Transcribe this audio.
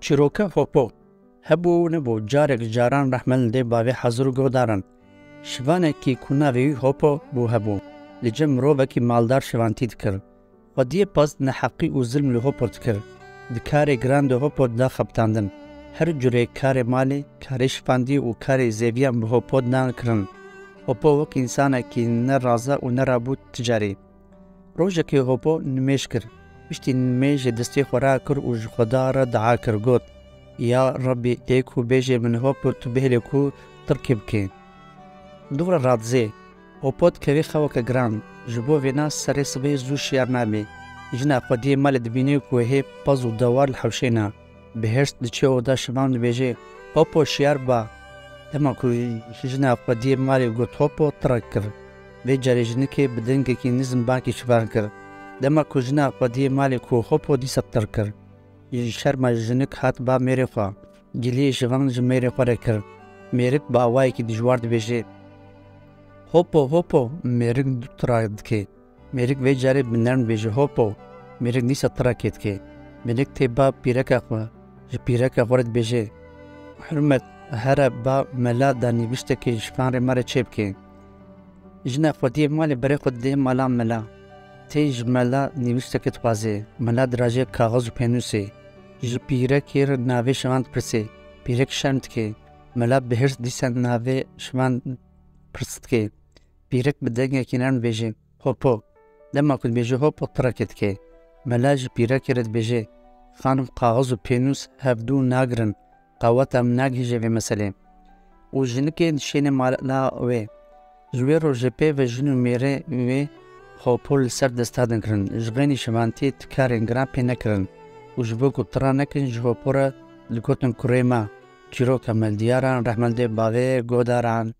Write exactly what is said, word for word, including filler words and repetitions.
Çîroka Hopo. Hebû û nebû, carek caran rehmel dê bavê hezir û guhdaran. Şivanekî ku navê wî Hopo bû hebû. Li cem mirovekî maldar şivantî dikir. Xwediyê past neheqî û zilm li Hopo dikir. Di karê giran de Hopo da xebitandin. Her curê karê malê, karê şivandî û karê zêviyan bi Hopo dan kirin. Hopo wek însanekî ne raza û ne rabû ti carî. Rojekê Hopo nimêj kir. Piştî nimêjê destê xwe rakir û ji Xweda re dua kir, got, Ya Rebbî, ê ku bêjê min Hopo tu bihêlê ku tirkê bikê. Dû re radizê. Hopo dikevê xeweke giran. Ji bo vêna serê sibê zû şiyar nabê. Jina xwediyê malê dibînê ku hê pez û dewar li hewşê ne. Bi hêrs diçe oda şivan dibêje, Hopo şiyar ba. Dema ku jina xwediyê malê got Hopo, tirek kir. Vê carê jinikê bi dengekî nizm bakî şivan kir. Dema ku jina xwediyê malê ku Hopo dîsa tir kir. Ji şerma jinik hat ba mêrê xwe. Giliyê şivan ji mêrê xwe re kir. Mêrik bi awayekî dijwar dibêje, Hopo, Hopo, mêrik dû tira dike. Mêrik vê carê bi nerm dibêje, Hopo. Mêrik dîsa tirekê dike. Mêrik tê ba pîreka xwe. Ji pîreka xwe re dibêje, Hurmet, here ba mela da nivîştekê ji fanrê me re çêbike. Jina xwediyê malê berê xwe didê mala mela. Tê ji mela nivîştekê dixwaze. Mela dirajê kaxiz û pênûsê. Ji pîrekê re navê şivan dipirse. Pîrek şerm dike. Mela bi hêrs dîsa navê şivan pirs dike. Pîrek bi dengekî nerm dibêje, Hopo. Dema ku dibêje Hopo, tirekê dike. Mela ji pîrekê re dibêje, Xanim, kaxiz û pênûs hevdû nagirin, qaweta min nagihîje vê meselê. Û jinikê dişêne mala wê. Ji wê rojê pê ve jin û mêrê wê Hopo li ser desta din kirin. Ji xênî şivantiyê ti karên giran pê nekirin. Û ji bo ku tira nekin, ji Hopo re digotin kurê me. Çîroka me li diyaran, rehmel dê bavê guhdaran.